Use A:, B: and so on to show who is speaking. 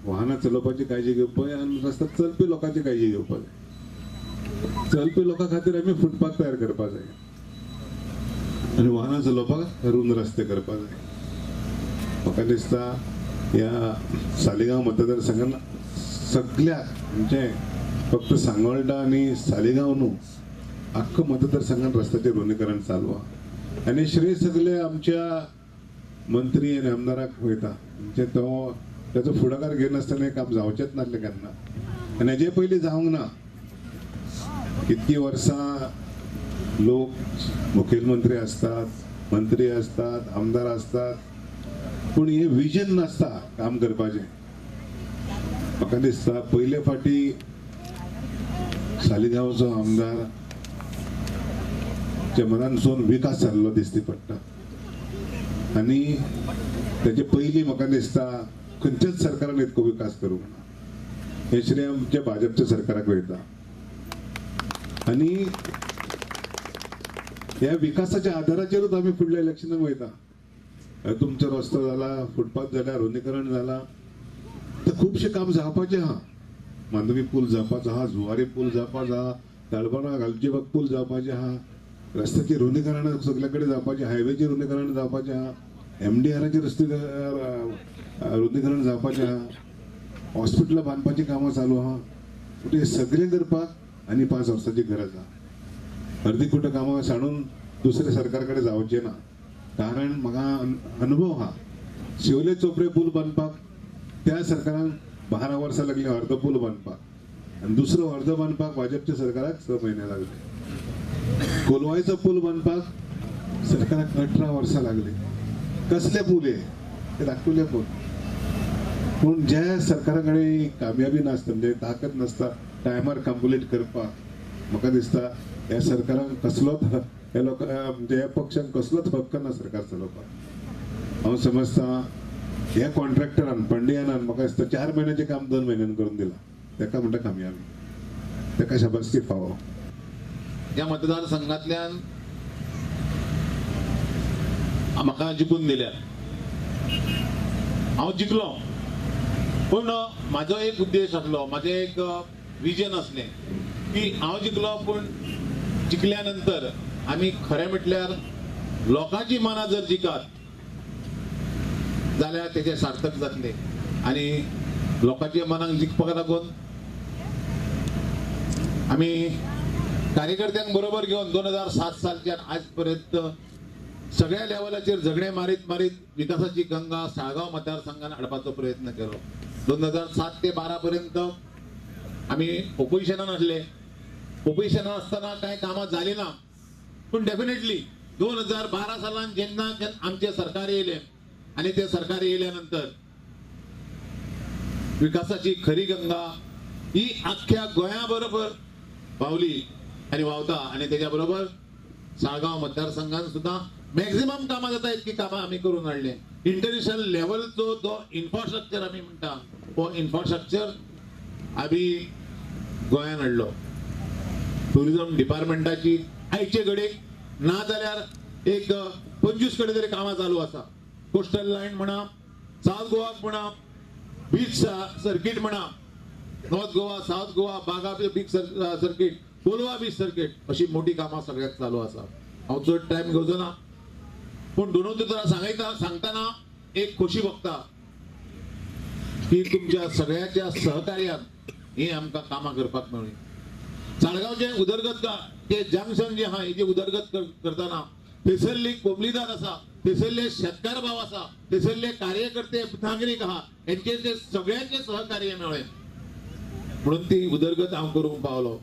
A: वाहनां चलोवपाची काळजी घेवपाक जाय आनी रस्त्यार चलपी लोकांची काळजी घेवपाक जाय. चलपी लोकां खातीर आमी फुटपाथ तयार करपाक जाय आनी वाहनां चलोवपाक रुंद रस्ते करपाक जाय. म्हाका दिसता ह्या सालिगांव मतदारसंघान सगळ्याक म्हणजे फक्त सांगोल्डा आनी सालिगांव न्हू, आख्खो मतदारसंघान रस्त्याचें रुंदीकरण चालू आहा आनी श्रेय सगळे आमच्या मंत्री आनी आमदाराक वयता. म्हणजे तो ताचो फुडाकार घेनासतना हें काम जावचेंच नासलें केन्ना आनी हेजे पयलीं जावंक ना. इतकीं वर्सां लोक मुखेलमंत्री आसतात, मंत्री आसतात, आमदार आसतात, पूण हें विजन नासता काम करपाचें. म्हाका दिसता पयले फावटी सालिगांवचो आमदार मनानसून विकास जाल्लो दिसती पडटा आनी तेजे पयलीं म्हाका दिसता खंयच्याच सरकारान इतको विकास करूंक ना. हें श्रेय आमच्या भाजपच्या सरकाराक वयता आनी ह्या विकासाच्या आधाराचेरूच आमी फुडल्या इलेक्शनाक वयता. तुमचो रस्तो जाला, फुटपाथ जाला, रुंदीकरण जाला, तर खुबशें काम जावपाचें आहा. मांडवी पूल जावपाचो आहा, जुवारी पूल जावपाचो आहा, ताळबाणा गालजीबाग पूल जावपाचें आहा, रस्त्याचें रुंदीकरण सगळे कडेन जावपाचें, हायवेचें रुंदीकरण जावपाचें आहा, एमडीआराचें रस्ते रुंदीकरण जावपाचें आहा, हॉस्पिटलां बांदपाचीं कामां चालू आहा. पूण हें सगळें करपाक आनी 5 वर्सांची गरज आहा. अर्दी कुठं कामां सांडून दुसऱ्या सरकार कडेन जावचें ना, कारण म्हाका अनुभव आहा. शिवले चोपडे पूल बांदपाक त्या सरकारान 12 वर्सां लागलीं अर्दो पूल बांदपाक आनी दुसरो अर्दो बांदपाक भाजपच्या सरकाराक 6 म्हयने लागले. कोलवायचो पूल बांदपाक सरकाराक 18 वर्सां लागली. कसले पूल हे ते धाकटुले पूल. पूण ज्या सरकारा कडेन कामयाबी नासता, म्हणजे ताकद नासता टायमार कंप्लीट करपाक, म्हाका दिसता ह्या सरकारान कसलोच ह्या लोक म्हणजे ह्या पक्षान कसलोच हक्क ना सरकार चलोवपाक. हांव समजता ह्या कॉन्ट्रॅक्टरान पंडियानान म्हाका दिसता 4 म्हयन्याचें काम 2 म्हयन्यान करून दिलां. ताका म्हणटा कामयाबी, ताका शाबासकी फावो.
B: ह्या मतदारसंघांतल्यान म्हाका जिखून दिल्या, हांव जिखलो, पूण म्हाजो एक उद्देश आसलो, म्हाजें एक विजन आसलें की हांव जिखलो, पूण जिखल्या नंतर आमी खरें म्हटल्यार लोकांची मनां जर जिखात जाल्यार तेजें सार्थक जातलें आनी लोकांच्या मनांक जिखपाक लागून आमी कार्यकर्त्यांक बरोबर घेवन 2007 सालच्यान आज पर्यंत सगळ्या लेवलाचेर झगडे मारीत मारीत विकासाची गंगा साळगांव मतदारसंघान हाडपाचो प्रयत्न केलो. 2007 ते 12 पर्यंत आमी ओपोजिशनान आसले. ओपोजिशनान आसतना कांय कामां जालीं ना, पूण डेफिनेटली 2012 सालान जेन्ना आमचें सरकार येयलें आनी तें सरकार येयल्या नंतर विकासाची खरी गंगा ही आख्ख्या गोंया बरोबर पावली आनी व्हांवता आनी तेज्या बरोबर साळगांव मतदारसंघान सुद्दां मॅक्झिमम कामां जाता इतकी कामां आमी करून हाडलें. इंटरनॅशनल लेवलचो जो इन्फ्रास्ट्रक्चर आमी म्हणटा हो इन्फ्रास्ट्रक्चर आमी गोंयान हाडलो. टुरिजम डिपार्टमेंटाची आयचे घडयेक ना जाल्यार एक 25 कडेन तरी कामां चालू आसा. कोस्टल लायन म्हणा, सावथ गोवाक म्हणा, बीच सर्कीट म्हणा, North Goa, South Goa, Baga beach circuit, Colva beach circuit अशी मोठी कामां सगळ्याक चालू आसा. हांव चड टायम घेवचो ना, पूण दोनूय तुका सांगतना एक खोशी भोगता की तुमच्या सगळ्याच्या सहकार्यान ही आमकां कामां करपाक मेळ्ळी. साळगांवचें उदरगत ते जंक्शन जे आहा हेजी उदरगत करतना थंयसरली कोमलीदार आसा, थंयसरले शेतकार भाव आसा, थंयसरले कार्यकर्ते नागरीक आहा, हेंचे ते सगळ्यांचे सहकार्य मेळ्ळें म्हणून ती उदरगत हांव करूंक पावलो.